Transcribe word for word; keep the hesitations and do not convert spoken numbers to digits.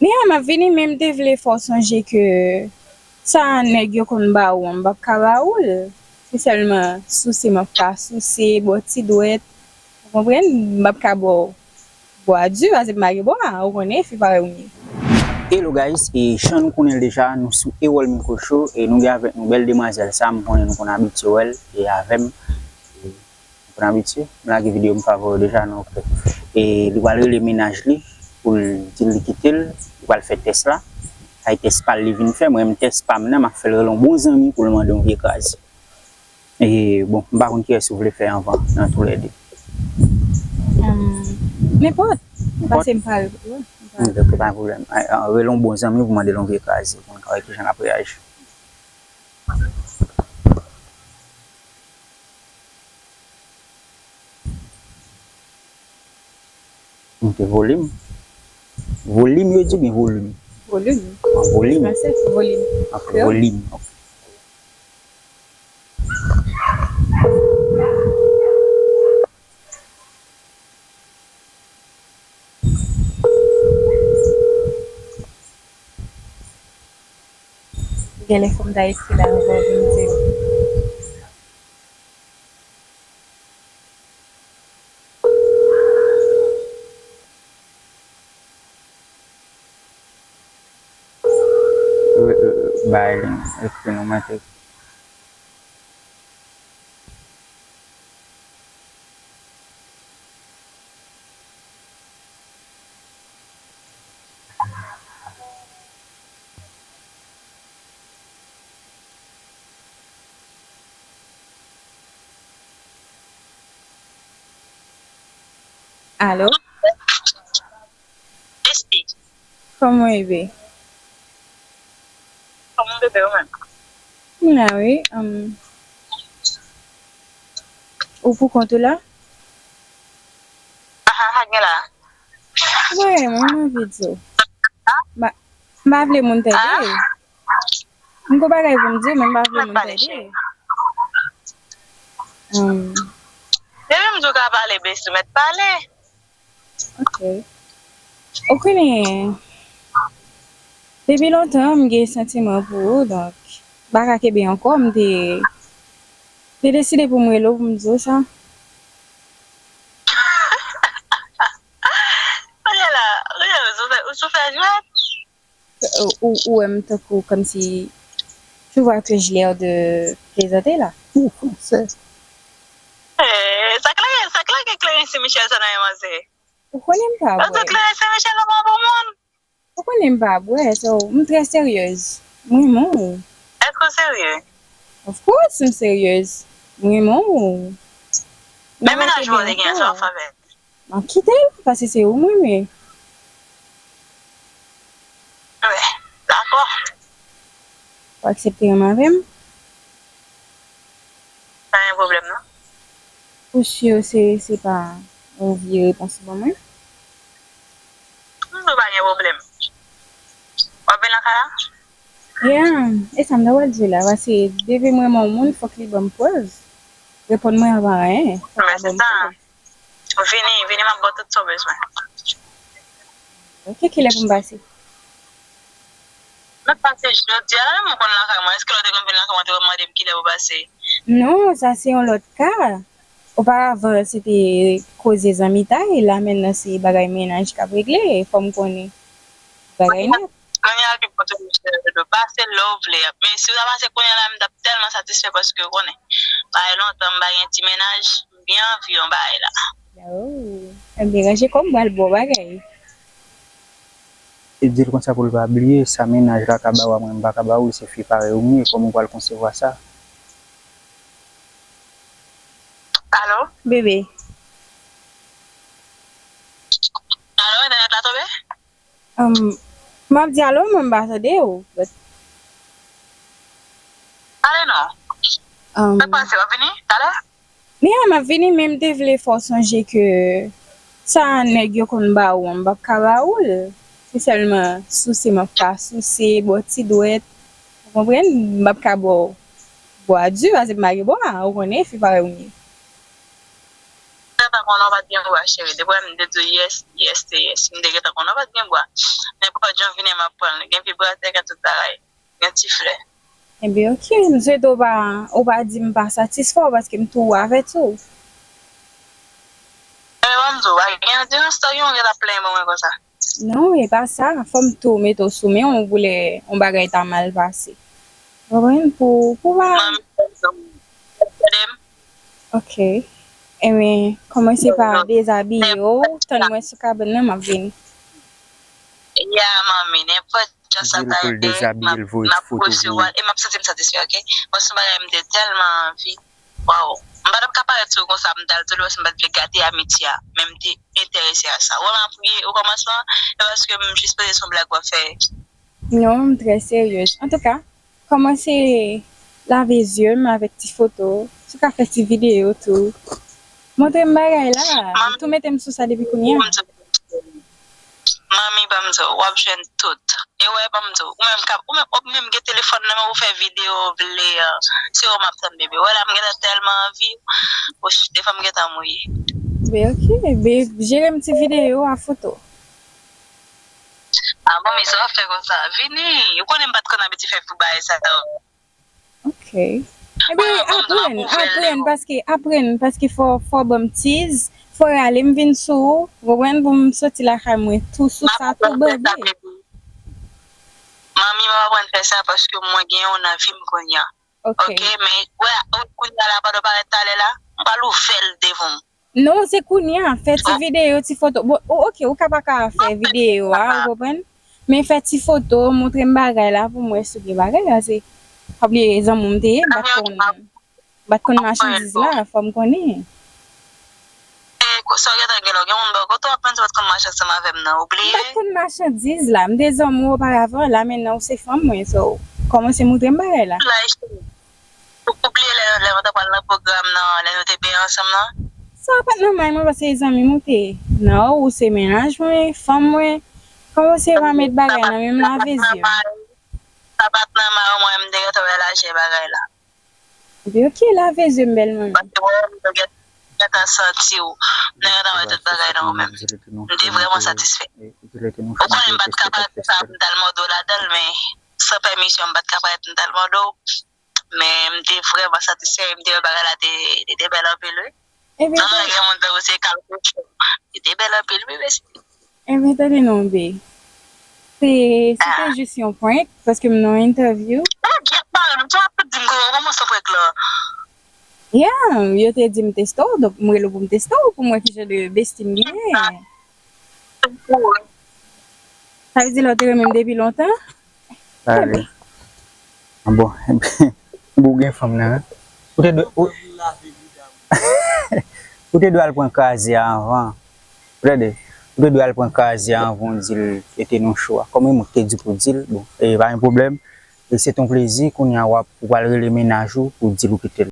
Ya, m ap vini, men m te vle fè w sonje ke sa nèg yo konn ba ou an, m p ap ka ba ou l. Se sèlman souse m ap ka souse, ba w ti dwèt. Ou konprann? M p ap ka ba w bwa di, paske m pa gen bwa, ou konnen, fi parèy ou m ye. Hello guys, e jan nou konnen l deja, nou sou Erol Micro Show, e nou gen avèk nou bèl demwazèl sa, m konnen nou konn abitye wè l, e avè m, e nou konn abitye, m lage videyo m favori deja, nou, e li pral rele mennaj li, pou l di l li kite l, li pral fè tès la, sa e tès pa l li vin fè, mwen menm tès pa m nan, m ap fè l rele yon bon zanmi pou l mande yon vye kraze. E, bon, m pa konn kiyès ou vle fè anvan, nan toulède. Nenpòt. Nenpòt? Pase m pral, wi, m pral. Hmm, ok, pa gen pwoblèm. A, a, rele yon bon zanmi pou mande l yon vye kraze, pou n ka wè kijan l ap reyaji. Ok, volim. Volim yo di oubyen volim? Volim. Ah, volim. Fransè, volim. Ok, volim. Ok. Genlè fò m ta ekri la avan pou m di l. Bay li, ekri nou mete. Alo? Esti. Kòman w ye, bebe? Kòman w bebe ou menm? M la wi. Ou pou kont ou la? Aha, sa k gen la? Wi, mwen m anvi di w. M pa vle moun tande. M gon bagay pou m di w, men m pa vle moun tande. Depi m di w ka pale, besti, mèt pale. Ok. Ou konnen, depi lontan, m gen santiman pou ou, donk, m pa ka kenbe ankò, m te, te deside pou m rele w pou m di w sa. Kounye a la, kounye a la, ou sou fè, ou sou fè jwèt? Ou, ou wè m tankou kòmsi, tu vois que j'ai l'air de plaisanter la. Ou fransè. Eh, sa Claire, sa Claire gen Claire Saint Michel sa nan yon manzè. Ou konnen m pa bwè. Ou di Claire Saint Michel ou pa bon moun. Ou konnen m pa bwè, so, m trè seryèz. M renmen w. Èske w serye? Of course, m seryèz. M renmen w. Men mennaj ou an te gen sa w fè avè l? M ap kite l, paske se ou m renmen. Wi, dakò. Ou aksepte renmen avè m? Pa gen pwoblèm, non. Ou si se, se pa yon vye repons ou ban mwen? M di w pa gen pwoblèm. W ap vin lakay la? Yeah, e sa m ta pral di w la, paske depi m renmen yon moun, fòk li ban m prèv. Reponn mwen anvan anyen, fòk li ban m prèv. Vini, vini, m ap ba w tout sa w bezwen. Ok, kilè pou m pase? Mwen pase jodi a la, menm ou konn lakay mwen. Èske lè w te konn vin lakay mwen, ou te konn mande m kilè pou pase? Non, sa se yon lòt ka. Oparavan, se te koze zanmitay, la mentnan se bagay mennaj k ap regle, fò m konnen bagay nèt. Kounye a, ki kote m chè, pase lè w vle a. Men si w ta pase kounye a la, m t ap tèlman satisfè paske w konnen. Bagay lontan, m pa gen ti mennaj, m byen anvi yon bagay la. Oh, ebyen, ranje kò m, m pral ba w bagay. E di l konsa pou l pa bliye, sa mennaj la ka ba w a mwen, m pa ka ba ou l, se fi parèy ou m ye, kòman w pral konsevwa sa? Alo? Bebe. Alo, entènèt la tonbe? Um, m ap di alo, mwen m pa tande w, but... Pale non. Um, sa k pase, w ap vini talè? Men m ap vini, men m te vle fè w sonje ke sa nèg yo konn ba ou an, m p ap ka ba ou l. Se sèlman souse m ap ka souse, ba w ti dwèt. Ou konprann? M p ap ka ba w bwa di, paske m pa gen bwa, ou konnen, fi parèy ou m ye. Sa pa konnen w pa t gen bwa, cheri. Depi w wè m te di w yes, yes, se yes. M te gentan konnen w pa t gen bwa. Nenpòt jan w vini, m ap pran l. Gen vibratè, gen tout bagay. Gen ti flè. Ebyen, oke, m swete w pa, ou pa di m pa satisfè w paske m tou avèti w. Ebyen, ban m di w, pa gen yon ti instan yon gen ap plenyen pou mwen konsa. Non, e pa sa. Fò m tou mete w sou men w pou lè yon bagay ta mal pase. Ou konprann? Pou, pou pa. Manmi, tande m? Ok. Ebyen, kòmanse pa dezabiye w, tann mwen sou kabann nan, m ap vini. Ya, manmi, nenpòt jan sa ta ye, m ap, m ap resevwa l e m ap santi m satisfè, oke? Bon, se yon bagay m te tèlman anvi. Waw. M pa t ap ka parèt sou konsa, m t al tou lwen, m pa t vle gate amitye a, men m te enterese a sa. Ou wè m ap ri okòmansman, e paske m jis panse se yon blag w ap fè. Non, m trè seryez. Antouka, kòmanse lave zye m avèk ti foto, si w ka fè ti videyo tou. Montre m bagay la, m tou mete m sou sa depi kounye a. Manmi, ban m di w, w ap jwenn tout. E wè, ban m di w, ou menm k ap, ou menm, w ap menm gen telefòn nan men w, ou fè videyo w vle an. Se ou m ap tann, bebe. Wè la, m gentan tèlman anvi w. Wouch, defwa m gentan mouye. Ben, oke, ben, jere m ti videyo a foto. A, manmi, sa w ap fè konsa? Vini! Ou konnen m pa t konn abitye fè pou bagay sa yo. Ok. Ebyen, aprann, aprann, paske, aprann, paske fò, fò ban m tiz, fò rale m vin sou ou, ou konprann, pou m soti lakay mwen tou sou sa, tou bande. Manmi, m ap aprann fè sa paske mwen gen youn nan vi m kounye a. Ok. Ok, men, wè, kounye a la, pandan w parèt talè la, m pral ouvè l devan w. Non, se kounye a, fè ti videyo, ti foto. Bon, ou, ok, ou ka pa ka fè videyo a, ou konprann? Men fè ti foto, montre m bagay la pou m wè si w gen bagay la. Se, pa bliye zanmi w m te ye, m pa t konn, m pa t konn machandiz la, fò m konnen. E, sa w gentan gen la, w gen moun bò kote w ap mande w pa t konn mache ansanm avè m nan, ou bliye? M pa t konn machandiz la, m te zanmi w oparavan, la mentnan ou se fanm mwen, so, kòmanse montre m bagay la. Ou bliye lè, lè nou te pral nan pwogram nan, lè nou te benyen ansanm nan? Sa pa t nan may mwen, paske e zanmi m ou te ye. Non, ou se mennaj mwen, fanm mwen. Kòmanse pa met bagay nan menm lave zye m. Sa pa t nan may ou, mwen menm m te gentan wè lajè bagay la. Ebyen, ok, lave zye m, bèl manmi. Paske mwen menm m te gentan santi w, m te gentan wè tout bagay nan ou menm. M te vrèman satisfè. Ou konnen m pa t ka parèt konsa pou m t al mòde w ladan l, men san pèmisyon m pa t ka parèt pou m t al mòde w. Men m te vrèman satisfè, m te wè bagay la te, te, te bèl anpil wi. Ebyen, non, non, gen moun tankou se kal kochon. Li te bèl anpil wi, mesye. Ebyen, tande non, bebe. Se, se te jis yon prank, paske m nan yon entèvyou. Ou gyèt mare m, sa w ap di m kòman, kòman sa prank lan? Yeah, yo te di m teste w, donk m rele w pou m teste w, pou m wè ki jan de bestie m genyen. Sa vle di la w te renmen m depi lontan? Pale. Bon, bon, ou gen fanm nan, wi. Ou te dwe, ou, ou te dwe al pran kraze a anvan. Ou tande? Ou te dwe al pran kraze a anvan w di l ete nou cho a. Kòm e mwen ki te di w pou w di l, bon, e pa gen pwoblèm. E se t on plezi, kounye a w ap, ou pral rele mennaj ou pou w di l ou kite l.